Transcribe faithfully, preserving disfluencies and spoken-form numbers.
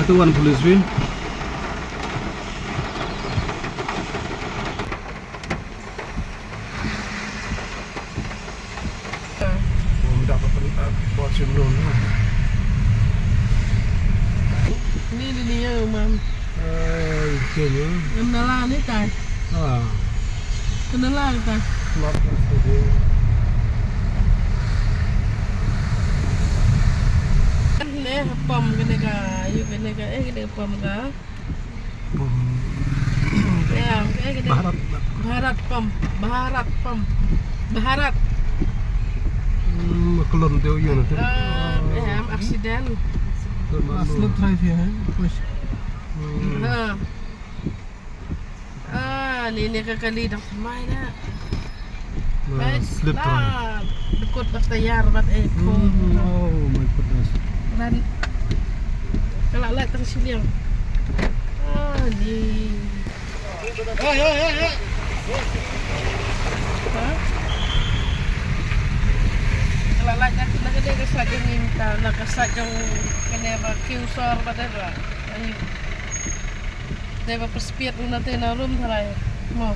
Tu wan police wi. Ni ni ni ya mam. Ai, kenya. Em nala ni tai. Ah. Kenala tai. Mat. Kan ne pom kene ka, yu kene ka, eh, kene pom ka. Ya, eh, kene. Bharat. Bharat pom, Bharat pom, Bharat. Hmm, kelon teo yu na tu. Ah, eh, am accident. Slip drive ya, eh? Push. Hmm. Ha. Ah, ni ne ka kali dang thymmai na. Nah, slip terus. Dukut bad tayar bad eh. Hmm, oh my goodness. Dan ka la lait tang shiliang. Ah, ni. Ha? Ka la lait na ka dei ka sait jong ngi mynta, na ka sait jong kane ba kiew sor ba dei ba. Ai. Dei ba pyrspiet u na te na rum tharai. Mo.